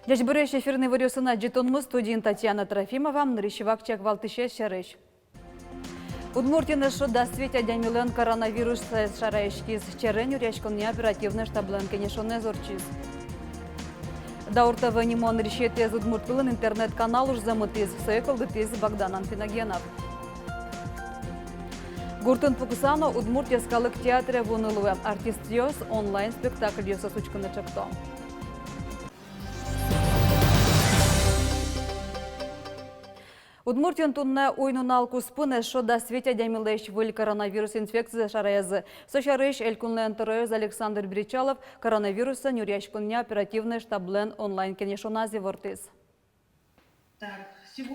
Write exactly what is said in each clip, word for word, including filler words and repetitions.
Ӟечбуресь! Эфирын «Иворъёс», студиын Татьяна Трофимова. Нырысь вакчияк валтӥсез сярысь. Удмуртиын эшшо дас вить адямилэн коронавирусэз шараяськиз. Черен нюръяськонъя оперативной штаблэн кенешонэз ортчиз. «Даур ТВ» нимо нырысетӥез удмурт кылын интернет-канал ужзэ мытӥз. Сое кылдытӥз Богдан Анфиногенов. Гуртын пукыса но Удмурт йӧскалык театре вуыны луэ. Артистъёс онлайн-спектакльёсыз учкыны чакто. Удмуртиын туннэ уй-нунал куспын эшшо дас вить адямилэсь выль коронавирус инфекцизэ шараязы. Со сярысь элькунлэн тӧроез Александр Бречалов коронавирусэн нюръяськонъя оперативной штаблэн онлайн-кенешоназ ивортӥз.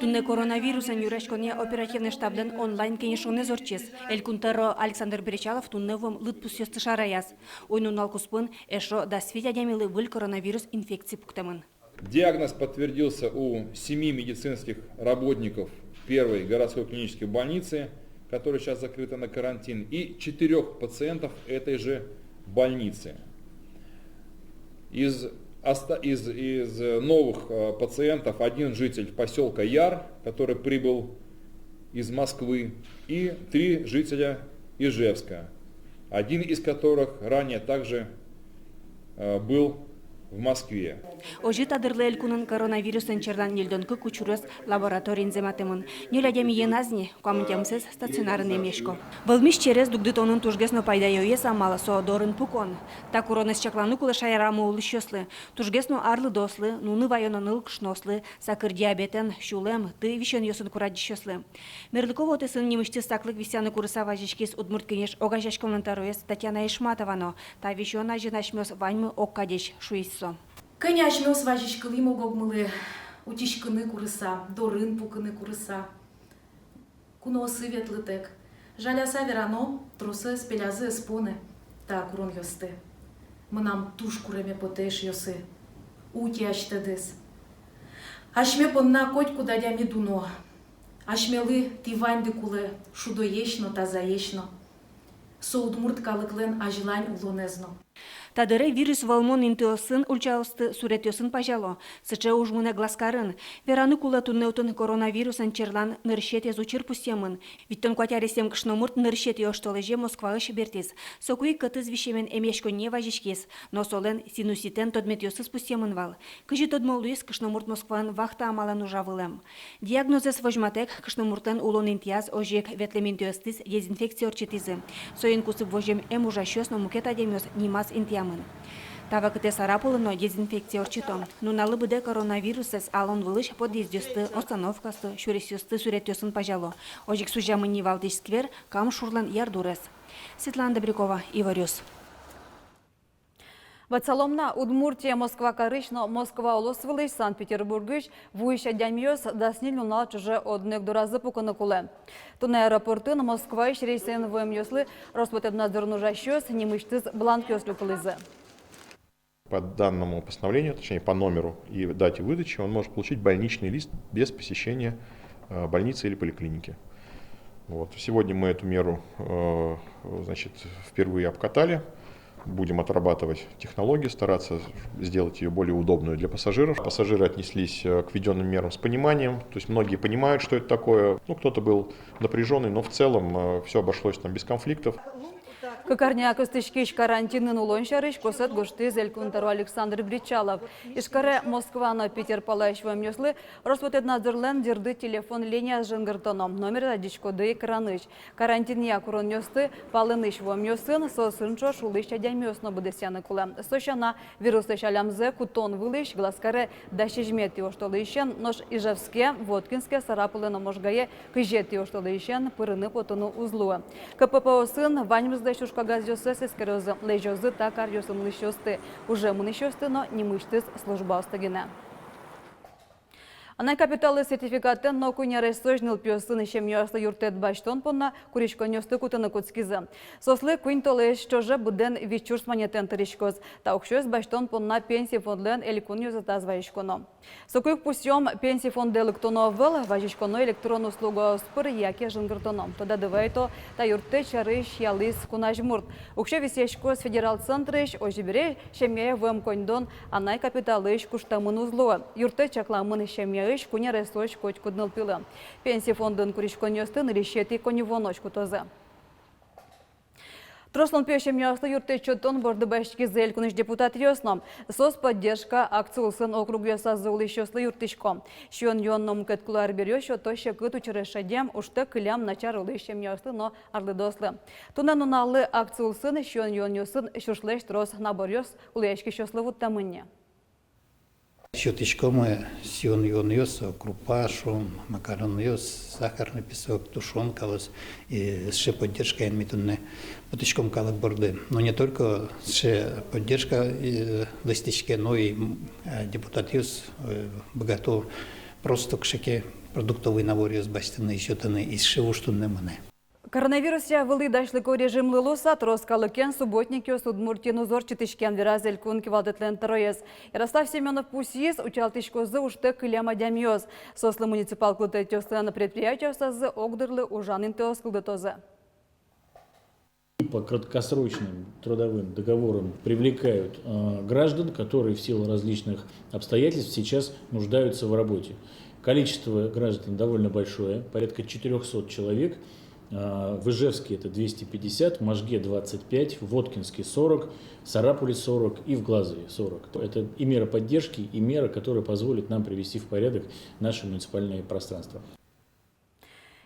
Туннэ коронавирусэн нюръяськонъя оперативной штаблэн онлайн-кенешонэз ортчиз. Элькун тӧро Александр Бречалов туннэ вуэм лыдпусъёсты шараяз. Уй-нунал куспын эшшо дас вить адямилы выль коронавирус инфекци пуктэмын. Диагноз подтвердился у семи медицинских работников первой городской клинической больницы, которая сейчас закрыта на карантин, и четырёх пациентов этой же больницы. Из, оста-, из, из, э, новых, э, пациентов один житель посёлка Яр, который прибыл из Москвы, и три жителя Ижевска, один из которых ранее также, э, был в Москве. Озьы та дырлы элькунын коронавирусэн черлан ньыльдон кык учыръёс лабораториын зэматэмын. Ньыль адями йӧназ ни, куамын тямысэз стационарын эмъясько. Вӧлмись через дугдытонын тужгес но пайдаёез амал — со дорын пукон. Та куронэз чакланы кулэ шаерамы улӥсьёслы, тужгес но арлыдоослы, нуны ваёно нылкышноослы, сакыр диабетэн, сюлэм, ты висёнъёсын курадӟисьёслы. Мерлыко вотэсын нимысьтыз саклык висъяны курыса вазиськиз «Удмурт кенеш» огазеяськонлэн тӧроез Татьяна Ишматова но. Та висён азьын асьмеос ваньмы огкадесь, шуиз со. Кӧня асьмеос вазиськылӥм ог-огмылы утиськыны курыса, дорын пукыны курыса. Куноосы ветлытэк. Жаляса верано, тросэз пелязы ӧз понэ та куронъёсты. Мынам туж куреме потэ, эшъёсы. Утялтӥськоды. Асьме понна котькуд адями дуно. Асьмелы тӥ ваньды кулэ шудоесь но, тазаесь но. Со удмурт калыклэн азьлань улонэз но. Та дыре вирус вӧлмон интыосын ульчаосты суретъёсын пазяло. Сыӵе уж мынэ Глазкарын. Вераны кулэ, туннэ отын коронавирусэн черлан нырысетӥез учыр пусъемын. Витьтон куать аресъем кышномурт нырысетӥ оштолэзе Москваысь бертӥз. Соку ик кӧтыз висемен эмъяськонние вазиськиз, но солэн синуситэн тодметъёсыз пусъемын вал. Кызьы тодмо луиз, кышномурт Москваын вахта амалэн ужа вылэм. Диагнозэз возьматэк, кышномуртлэн улон интыяз, озьы ик ветлэм интыостӥз дезинфекция ортчытӥзы. Соин кусып возем эм ужасьёс но мукет адямиос нимаз интыямын. Та вакытэ Сарапулын но дезинфекция ортчыто. Нуналлы быдэ коронавирусэз алон вылысь подъездъёсты, остановкаосты, сюресъёсты суретъёсын пазяло. Озьы ик сузямын ни валтӥсь сквер, Кам шурлэн ярдурез. Светлана Добрякова, Иворъёс. Ватсалом на, Удмуртие Москва карысь но Москва улос вылысь, Санкт-Петербургысь вуись адямиос дас ньыль нунал ӵоже одно ик доразы пукыны кулэ. Туннэ аэропортын Москваысь рейсэн вуэмъёслы Роспотребнадзорын ужасьёс нимысьтыз бланкъёс люкылӥзы. По данному постановлению, точнее, по номеру и дате выдачи, он может получить больничный лист без посещения, э, больницы или поликлиники. Вот. Сегодня мы эту меру, э, значит, впервые обкатали. Будем отрабатывать технологию, стараться сделать её более удобную для пассажиров. Пассажиры отнеслись, э, к введённым мерам с пониманием. То есть многие понимают, что это такое. Ну, кто-то был напряжённый, но в целом, э, всё обошлось там без конфликтов. Кык арня кыстӥськись карантинын улон сярысь косэт гожтӥз Элькун тӧро Александр Бречалов. Ижкаре, Москва но Питер палась вуэмъёслы Роспотребнадзорлэн дырды телефон линияз жингыртоно. Номерез адӟиськоды экранысь. Карантинъя куронъёсты палэнысь вуэмъёсын, соосын ӵош улӥсь адямиос но быдэсъяны кулэ. Со сяна, вируслэсь алямзэ кутон вылысь Глазкаре дас сизьыметӥ оштолэзьысен, нош Ижевске, Воткинске, Сарапуле но Можгае кызетӥ оштолэзьысен пырыны-потыны уз луы. КПП-осын ваньмызлэсь уж кагазъёссэс эскерозы, лэзёзы та каръёсын улӥсьёсты, уже мынӥсьёсты но нимысьтыз службаосты гинэ. Анай капиталлы сертификатэн но куинь аресозь нылпиосын семьяослы юрттэт басьтон понна куриськонъёсты кутыны кутскизы. Соослы куинь толэзь ӵоже быдэн вить сюрс манетэн тырӥськоз. Та уксёез басьтон понна Пенси фондлэн элькун ёзэтаз вазиськоно. Соку ик пусъём, Пенси фондэ лыктоно ӧвӧл, вазиськоно электрон услугаос пыр яке жингыртоно. Тодады вайто, та юрттэт сярысь ялӥз кун азьмурт. Уксё висъяськоз федерал центрысь, озьы бере, семьяе вуэм коньдон анай капиталысь куштэмын уз луы. Юрттэт чакламын семьяысь куинь аресозь котькуд нылпилы. Пенси фондын куриськонъёсты нырысетӥ коньывуонозь кутозы. Трос нылпиё семьяослы юрттэт сётон борды басьтӥзы элькунысь депутатъёс но. Соос «Поддержка» акци улсын округъёсазы улӥсьёслы юрттӥсько. Сиён-юон но мукет кулэ арбериос сёто секыт учырез шедем, ужтэк кылем, начар улӥсь семьяослы но арлыдоослы. Туннэ нуналлы акци улсын сиён-юонъёсын сюрслэсь трос наборъёс кулэяськисьёслы вуттэмын ни. Сётӥськомы сиён-юонъёс, крупа, шуом, макаронъёс, сахарный песок, тушёнкаос, и сыӵе поддержкаен ми туннэ потӥськом калык борды. Но не только сыӵе поддержка, э, лэсьтӥське, но и, м, э, депутатъёс, э, быгато просто кыӵе ке продуктовый наборъёс басьтыны, сётыны, и сыӵе уж туннэ мынэ. Коронавирусъя вылӥ дасьлыко режимлы луыса, трос калыкен субботникъёс Удмуртиын уз ортчытӥське, вераз элькун кивалтэтлэн тӧроез. Ярослав Семёнов пусйиз, утялтӥськозы ужтэк кылем адямиос. Соослы муниципал кылдытэтъёслэн предприятиосазы огдырлы ужан интыос кылдытозы. По краткосрочным трудовым договорам привлекают, э, граждан, которые в силу различных обстоятельств сейчас нуждаются в работе. Количество граждан довольно большое, порядка четырёхсот человек. А, в Ижевске это двести пятьдесят, в Можге двадцать пять, в Воткинске сорок, в Сарапуле сорок и в Глазове сорок. Это и мера поддержки, и мера, которая позволит нам привести в порядок наше муниципальное пространство.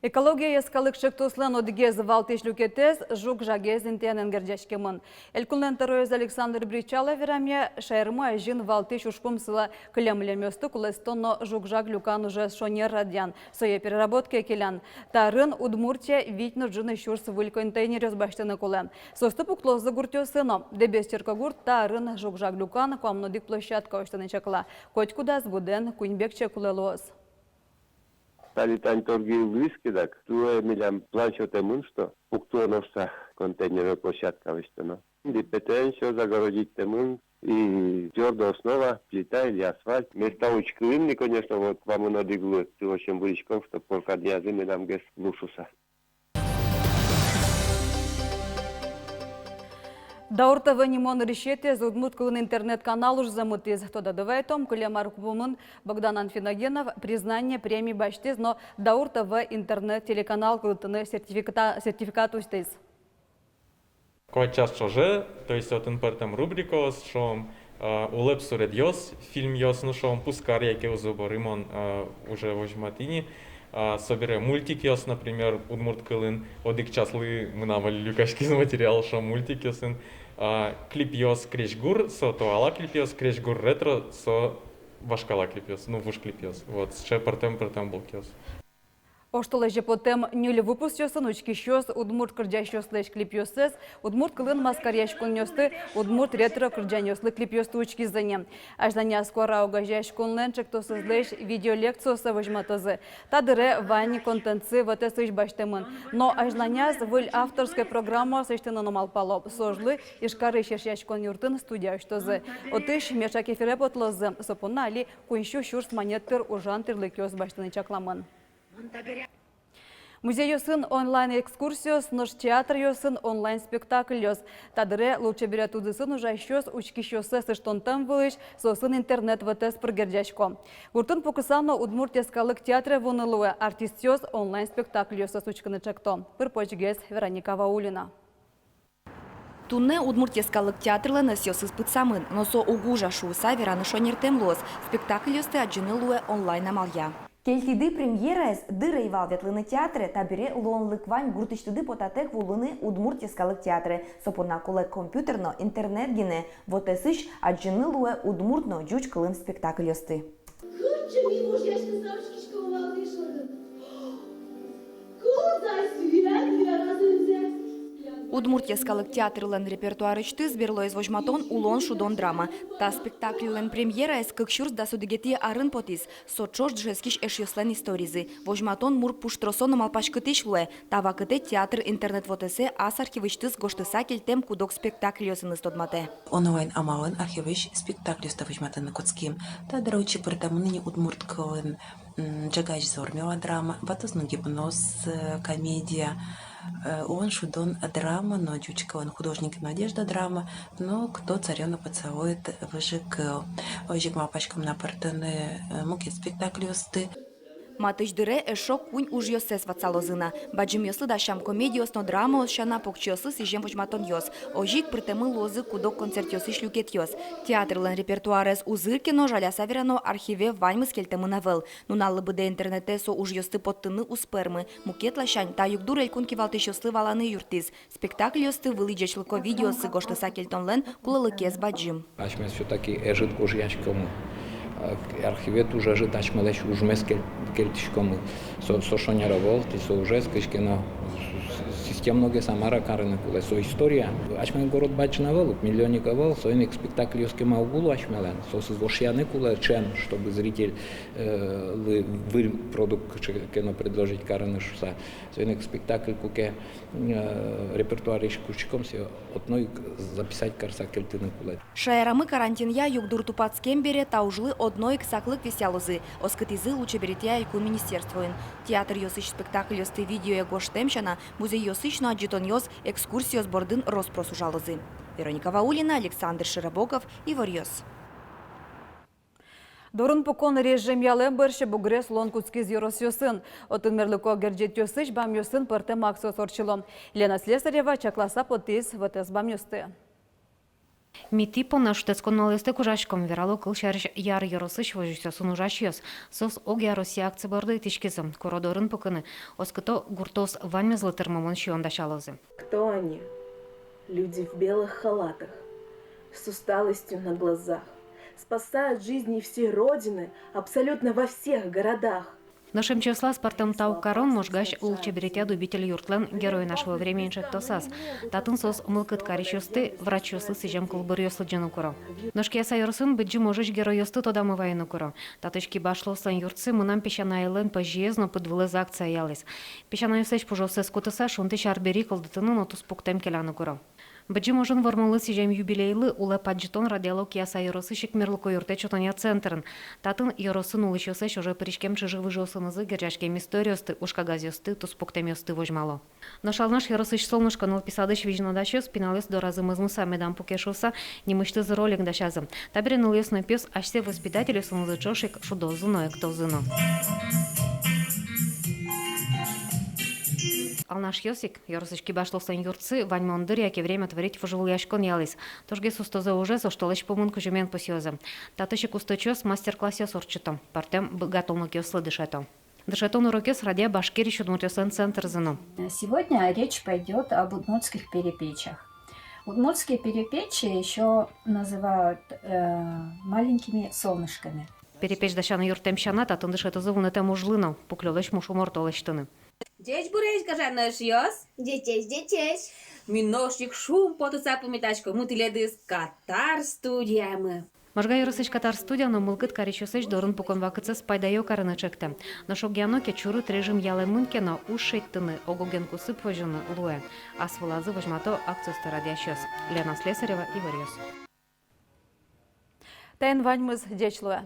«Экология» йӧскалык ӵектослэн одӥгез валтӥсь люкетэз жуг-жагез интыянэн герӟаськемын. Элькунлэн тӧроез Александр Бречалов верамъя, шаермы азьын валтӥсь ужпум сылэ кылем-мылемъёсты кулэстон но жуг-жаг люкан ужез шонер радъян, сое переработкае келян. Та арын Удмуртия вить но ӝыны сюрс выль контейнеръёс басьтыны кулэ. Соосты пуктылозы гуртъёсы но. Дэбес черкогурт та арын жуг-жаг люкан куамын одӥг площадка усьтыны чакла. Котькудаз быдэн куинь бекче кулэ луоз. Али тань торгы луиз ке дак, туэ милям план сётэмын, что пуктылоно шуса контейнерной площадка лэсьтоно. Липетэн всё загородить каремын, и твёрдая основа, плита или асфальт. Места учкылӥм ни, конечно, вот, вамын одӥг луэ, туэ озьы быриськом, чтоб корка днязы милям гес луоз шуса. «Даур ТВ» нимо нырысетӥез удмурт кылын интернет-канал ужзэ мытӥз. Тодады вайтом, кылем ар кубомын Богдан Анфиногенов «Признание» преми басьтӥз но «Даур ТВ» интернет-телеканал кылдытыны сертификата-, сертификат усьтӥз. Куать час ӵоже, то есть отын пӧртэм рубрикаос, шуом, э, улэп суредъёс, фильмъёс, ну, шуом, «Пузкар» яке «Узы-боры» мон, э, уже возьматӥ ни, э, собере мультикъёс, например, удмурт кылын, одӥг часлы мынам али люкаськиз материал, шуом, мультикъёсын, э, клипъёс крезьгур, со туала клипъёс, крезьгур ретро, со вашкала клипъёс, ну, вуж клипъёс. Вот, сыӵе пӧртэм-пӧртэм блокъёс. Оштолэзе потэм ньыль выпускъёсын учкисьёс удмурт кырӟасьёслэсь клипъёссэс, удмурт кылын маскаръяськонъёсты, удмурт ретро кырӟанъёслы клипъёсты учкизы ни. Азьланяз куара огазеяськонлэн ӵектосэзлэсь видеолекциоссэ возьматозы. Та дыре вань контентсы вотэсысь басьтэмын. Но азьланяз выль авторской программаос лэсьтыны но малпало. Со ужлы Ижкарысь Эшъяськон юртын студия усьтозы. Отысь меӵак эфире потылозы. Со понна али куинь сю сюрс манет тыр ужан тӥрлыкъёс басьтыны чакламын. Музейёсын онлайн-экскурсиос, нош театръёсын онлайн-спектакльёс. Та дыре лулчеберет удысын ужасьёс учкисьёссэс ыштонтэм вылысь соосын интернет вотэс пыр герӟасько. Гуртын пукыса но Удмурт йӧскалык театре вуыны луэ, артистъёс онлайн-спектакльёссэс учкыны ӵекто. Пыр-почгес Вероника Ваулина. Туннэ Удмурт йӧскалык театрлэн ӧсъёсыз пытсамын, но со уг ужа шуыса вераны шонертэм луоз, спектакльёсты адӟыны луэ онлайн амалъя. Кельтӥды премьераез, дыр ӧй вал ветлыны театре, табере луонлык вань гуртысьтыды потатэк вуылыны Удмурт йӧскалык театре, со понна кулэ компьютер но интернет гинэ, вотэсысь адӟыны луэ удмурт но ӟуч кылын спектакльёсты. Кыӵе ми вожъяськыса учкиськом вал ни шоры. Кылзэ сюэ, сюэ разынзэ. Удмурт йӧскалык театрлэн репертуарысьтыз берлоез возьматон «Улон шудон» драма. Та спектакльлэн премьераез кык сюрс дас одӥгетӥ арын потӥз. Со ӵош дышетскись эшъёслэн историзы. Возьматон мур пуштросон но малпаськытӥсь луэ. Та вакытэ театр интернет вотэсэ ас архивысьтыз гожтыса кельтэм куд-ог спектакльёсыныз тодматэ. Онлайн амалын архивысь спектакльёсты возьматыны кутским. Та дыре отчы пыртэмын ини удмурт кылын, м, «Ӝегась зор» мелодрама, «Ватоз но гипноз», э, комедия, э, «Улон шудон» драма, но ӟуч кылын «Художник и надежда» драма, но «Кто царёвну поцелует» выжыкыл. Озьы ик малпаськом на пыртыны, э, мукет спектакльёсты. Матысь дыре эшшо куинь ужъёссэс ватсалозы на. Бадӟымъёслы дасям комедиос но драмаос сяна, покчиослы сӥзем возьматонъёс. Озьы ик пыртэмын луозы куд-ог концертъёсысь люкетъёс. Театрлэн репертуарез узыр ке но, жаляса верано, архиве ваньмыз кельтэмын ӧвӧл. Нуналлы быдэ интернетэ со ужъёсты поттыны уз пӧрмы. Мукет ласянь, та югдур элькун кивалтӥсьёслы валаны юрттӥз. Спектакльёсты вылӥ ӟечлыко видеосы гожтыса кельтонлэн кулэлыкез бадӟым. Асьмеос всё-таки ӧжыт гожъяськомы. Э, архиве туж ӧжыт асьмелэсь ужмес кель-, кельтӥськомы. Со, со шонер ӧвӧл, тӥ со ужез кызьы ке но с-, с-, системногес, а мар-а, карыны кулэ. Со история. Асьмелэн город бадӟым ӧвӧл, миллионник ӧвӧл, соин ик спектакльёс кема уг луы асьмелэн. Соосыз вошъяны кулэ ӵем, чтобы зритель, э, лы выль продукт кызьы ке но предложить карыны шуыса. Соин ик спектакль куке, э, репертуарысь кутском, сое одно ик записать карыса кельтыны кулэ. Шаерамы карантинъя югдур тупатскем бере та ужлы одно ик саклык висъялозы, оскытӥзы лулчеберетъя элькун министерствоын. Театръёсысь спектакльёсты видеое гожтэм сяна, музейёсысь но адӟытонъёс, экскурсиос бордын рос-прос ужалозы. Вероника Ваулина, Александр Широбоков, «Иворъёс». Дорын пукон режим ялэм бӧрсьы бугрес луон кутскиз ёросъёсын. Отын мерлыко герӟетъёсысь бамъёсын пӧртэм акциос ортчыло. Елена Слесарева чакласа потӥз вотэс бамъёсты. Ми тӥ понна шутэтскон нуналъёстэк ужаськом, верало кылсярысь Яр ёросысь возёсъёсын ужасьёс. Соос огъя Россия акци борды итӥськизы. Куро дорын пукыны, оскыто, гуртоос ваньмызлы тырмымон сиён дасялозы. Кто они? Люди в белых халатах, с усталостью на глазах, спасают жизни всей Родины абсолютно во всех городах. Нош эмчиослы аспӧртэм тау карон Можгаысь лулчеберетъя «Дубитель» юртлэн «Герой нашего времени» ӵектосаз. Татын соос мылкыд карисьёсты, врачъёслы сӥзем кылбуръёс лыдӟыны куро. Нош Кияса ёросын Быдӟым ожысь геройёсты тодамы вайыны куро. Татысь кибашлыослэн юртсы «Мынам песянайлэн пӧзьыез но пыдвылэз» акция ялӥз. Песянайёслэсь пужыоссэс кутыса, шунтӥсь арбери кылдытыны но туспуктэм келяны куро. Быдӟым ожын Вормонлы сӥзем юбилейлы улэп адӟытон радъяло Кияса ёросысь ик мерлыко юрттэт сётонъя центрын. Татын ёросын улӥсьёслэсь оже пыриськем чыжы-выжыосынызы герӟаськем историосты, ужкагазъёсты, туспуктэмъёсты возьмало. Нош Алнаш ёросысь «Солнышко» нылпи садысь визьнодасьёс пиналъёс доразы мызмыса медам пуке шуыса нимысьтыз ролик дасязы. Табере нылъёс но пиос асьсэ воспитательёсынызы ӵош ик шудозы но, эктозы но. Алнашъёс ик ёросысь кибашлыослэн юртсы «Ваньмон дыр» яке «Время творить» вожвылъяськон ялӥз. Тужгес устозэ ужез оштолэзь пумын кузьымен пусъёзы. Татысь ик усточиос мастер-классъёс ортчыто, пӧртэм быгатонлыкъёслы дышето. Дышетон урокъёс радъя Башкириысь удмуртъёслэн центрзы но. Сегодня речь пойдёт об удмуртских перепечах. Удмуртские перепечи ещё называют, э, маленькими солнышками. Перепеч дасяны юрттэм сяна, татын дышетозы вунэтэм ужлы но, пуклёлэсь мушум орто лэсьтыны. Ӟечбуресь, гажано эшъёс! Ӟечесь, ӟечесь! Ми нош ик шумпотыса пумитаськомы тӥледыз «Катар» студиямы. Можга ёросысь «Катар» студия но мылкыд карисьёслэсь дорын пукон вакытсэс пайдаё карыны ӵектэ. Нош огъя но ке, чурыт режим ялэмын ке но, уж шедьтыны, ог-оген кусып возьыны луэ. Ас вылазы возьмато акциосты радъясьёс. Лена Слесарева, «Иворъёс». Таин ваньмыз, ӟеч луэ.